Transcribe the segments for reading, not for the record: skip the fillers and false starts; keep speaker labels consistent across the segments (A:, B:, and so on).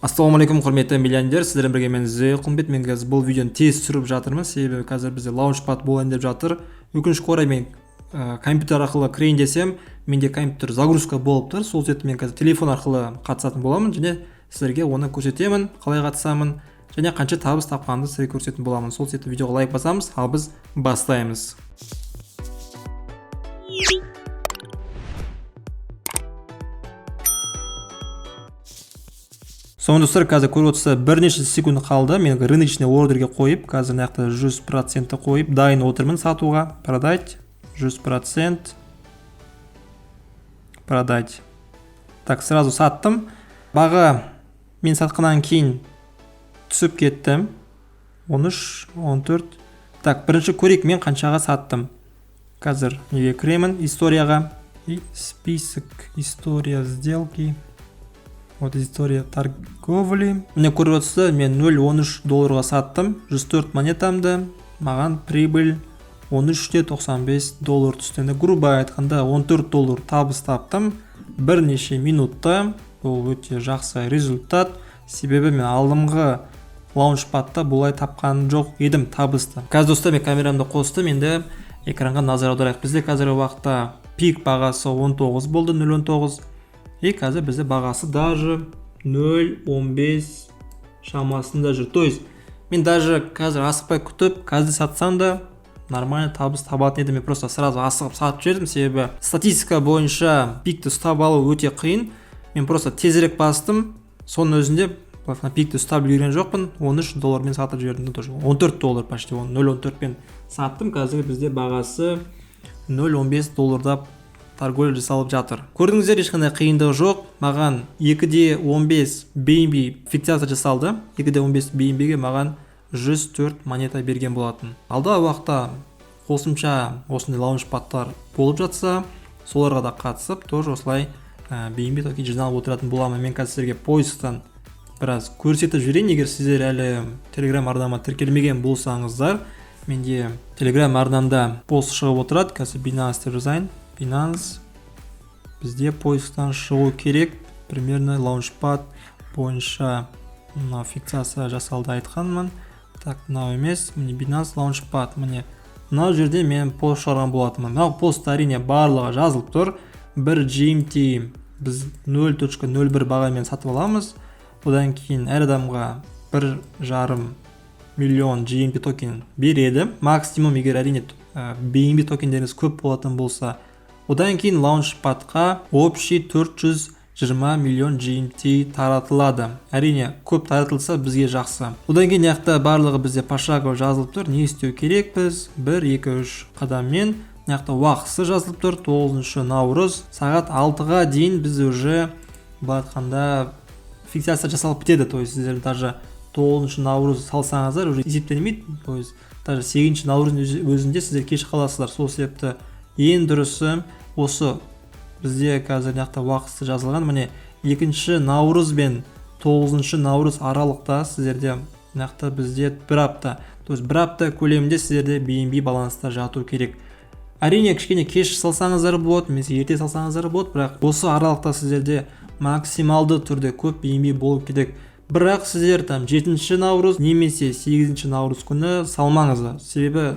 A: Ассалаумағалейкум, құрметті миллионер! Сіздермен бірге мен, Зеқұлымбет. Мен қазір бұл видеоны тез түсіріп жатырмын, себебі қазір бізде лаунчпад болайын деп жатыр. Өкінішке орай, мен компьютер арқылы кірейін десем, менде компьютер загрузка болып тұр. Сол себепті мен қазір телефон арқылы қатысатын боламын және сіздерге оны көрсетемін, қалай қатысамын және қанша табыс тапқанымды сіздерге көрсететін боламын. Сол себепті видеоға лайк басамыз, ал біз бастаймыз. Сонымен, достар, қазір көріп отырсыздар, бірнеше секунд қалды. Мен рыночный ордерге қойып, қазір мына жақта 100%-ті қойып, дайын отырмын сатуға. Продать 100%, продать. Так, сразу саттым. Баға мен сатқаннан кейін түсіп кетті. 13, 14. Так, бірінші көрейік, мен қаншаға саттым. Қазір неге кіремін? Историяға. И список, история сделки. Вот история торговли. Міне, көріп отырсыздар, мен 0.13 долларға саттым 104 монетамды. Маған прибыль 13,95 доллар түсті. Енді грубо айтқанда, 14 доллар табыс таптым бірнеше минутта. Бұл өте жақсы результат, себебі мен алдыңғы лаунчпадта бұлай тапқан жоқ едім табысты. Қазір, достар, мен камерамды қостым, енді экранға назар аударайық. Бізде қазіргі уақытта пик бағасы 19 болды, 0.19, и қазір бізде бағасы даже 0.15 шамасында жүр. То есть мен даже қазір асықпай күтіп, қазір сатсам да, нормально табыс табатын едім. Мен просто сразу асығып сатып жібердім, себебі статистика бойынша пикті ұстап алу өте қиын. Мен просто тезірек бастым, соның өзінде пикті ұстап үлгерген жоқпын, 13 доллармен сатып жібердім. Тоже 14 доллар, почти 0.14-пен саттым. Қазір бізде бағасы 0.15 долларда торговля жасалып жатыр. Көрдіңіздер, ешқандай қиындығы жоқ. Маған 2,15 BNB фиксация жасалды. 2,15 BNB-ге маған 104 монета берген болатын. Алдағы уақытта қосымша осындай лаунчпадтар болып жатса, соларға да қатысып, тоже осылай BNB токен жиналып отыратын боламын. Мен қазір сіздерге поисктан біраз көрсетіп жіберейін. Егер сіздер әлі Телеграм арнама тіркелмеген болсаңыздар, менде Телеграм арнамда пост шығып отырады. Қазір Binance деп жазайын. Binance бізде поисктан шығу керек. Примерно лаунчпад бойынша мынау фиксация жасалды айтқанмын. Так, мынау емес, міне, Binance Launchpad. Міне, мынау жерде мен пост шығарған болатынмын. Мынау постта, әрине, барлығы жазылып тұр. Бір GMT біз 0.01 бағамен сатып аламыз. Одан кейін әр адамға 1,5 миллион GMT токен береді максимум, егер, әрине, BNB токендеріңіз көп болатын болса. Одан кейін лаунчпадқа общий 420 миллион GMT таратылады. Әрине, көп таратылса, бізге жақсы. Одан кейін мына жақта барлығы бізде пошагово жазылып тұр, не істеу керекпіз, 1, 2, 3 қадаммен. Мына жақта уақытысы жазылып тұр: 9 наурыз сағат 6-ға дейін біз уже, былай айтқанда, фиксация жасалып бітеді. То есть сіздер даже 9 наурыз салсаңыздар, уже есептелмейді. То есть даже 8 наурыздың өзінде сіздер кеш қаласыздар. Сол себепті ең дұрысы осы бізде қазір мына жақта уақытысы жазылған, міне, 2 наурыз бен 9 наурыз аралықта сіздерде мына жақта бізде бір апта, то есть бір апта көлемінде сіздерде BNB баланста жату керек. Әрине, кішкене кеш салсаңыздар болады немесе ерте салсаңыздар болады, бірақ осы аралықта сіздерде максималды түрде көп BNB болу керек. Бірақ сіздер там 7 наурыз немесе 8 наурыз күні салмаңыздар, себебі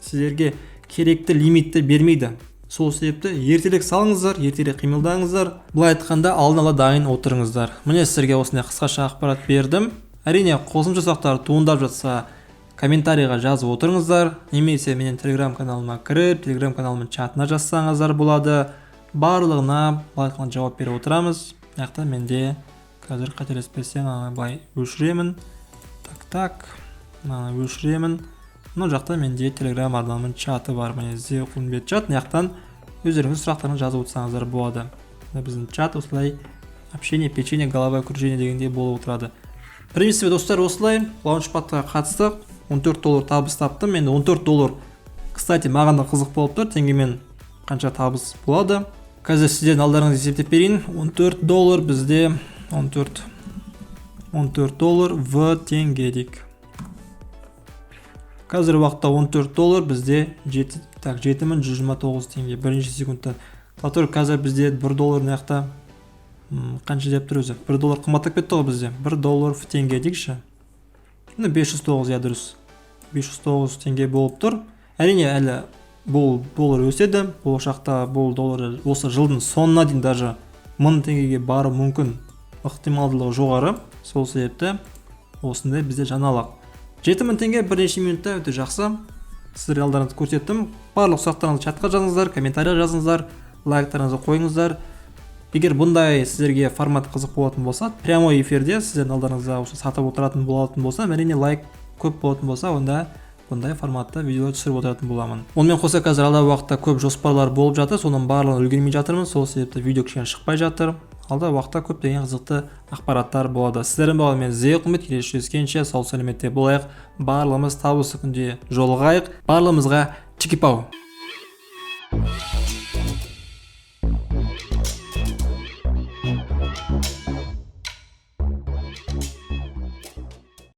A: сіздерге керекті лимитті бермейді. Сол себепті ертерек салыңыздар, ертерек қимылдаңыздар, былай айтқанда, алдын ала дайын отырыңыздар. Міне, сіздерге осындай қысқаша ақпарат бердім. Әрине, қосымша сұрақтар туындап жатса, комментарийға жазып отырыңыздар немесе менің Телеграм каналыма кіріп, Телеграм каналымның чатына жазсаңыздар болады. Барлығына, былай айтқанда, жауап беріп отырамыз. Мына жақта менде қазір, қателеспесем, ана былай өшіремін. Так, так, мынаны өшіремін. Мына жақта менде Телеграм арнамның чаты бар, міне, Зеқұлымбет чат. Мына жақтан өздеріңіз сұрақтарыңызды жазып отырсаңыздар болады. Мына біздің чат осылай, общение, печенье, головокружение дегендей болып отырады. В принципе, достар, осылай лаунчпадқа қатыстық, 14 доллар табыс таптым. Енді 14 доллар, кстати, маған да қызық болып тұр, теңгемен қанша табыс болады. Қазір сіздердің алдарыңызда есептеп берейін. 14 доллар бізде, 14 доллар в теңге дейік. Қазіргі уақытта 14 доллар бізде 7, так, 7129 теңге бірінші секундта. Тұр қазір бізде 1 доллар мына жақта Қанша деп тұр өзі? 1 доллар қымбаттап кетті ғой бізде. 1 доллар в теңге дейікші. Ну, 509, иә, дұрыс, 509 теңге болып тұр. Әрине, әлі бұл доллар өседі болашақта. Бұл доллар осы жылдың соңына дейін даже 1000 теңгеге баруы мүмкін, ықтималдылығы жоғары. Сол себепті осындай бізде жаңалық. 7000 теңге бірнеше минутта, өте жақсы. Сіздерге алдарыңызда көрсеттім. Барлық сұрақтарыңызды чатқа жазыңыздар, комментарий жазыңыздар, лайктарыңызды қойыңыздар. Егер бұндай сіздерге формат қызық болатын болса, прямой эфирде сіздердің алдарыңызда осы сатып отыратын болатын болса, әрине, лайк көп болатын болса, онда бұндай форматта видео түсіріп отыратын боламын. Онымен қоса, қазір алдағы уақытта көп жоспарлар болып жатыр, соның барлығын үлгермей жатырмын, сол себепті видео кішкене шықпай жатыр. Алдағы уақытта көптеген қызықты ақпараттар болады. Сіздермен болған мен, Зе Құрмет. Келесі жүздескенше сау сәлеметте болайық, барлығымыз табысты күнде жолығайық. Барлығымызға чикипау!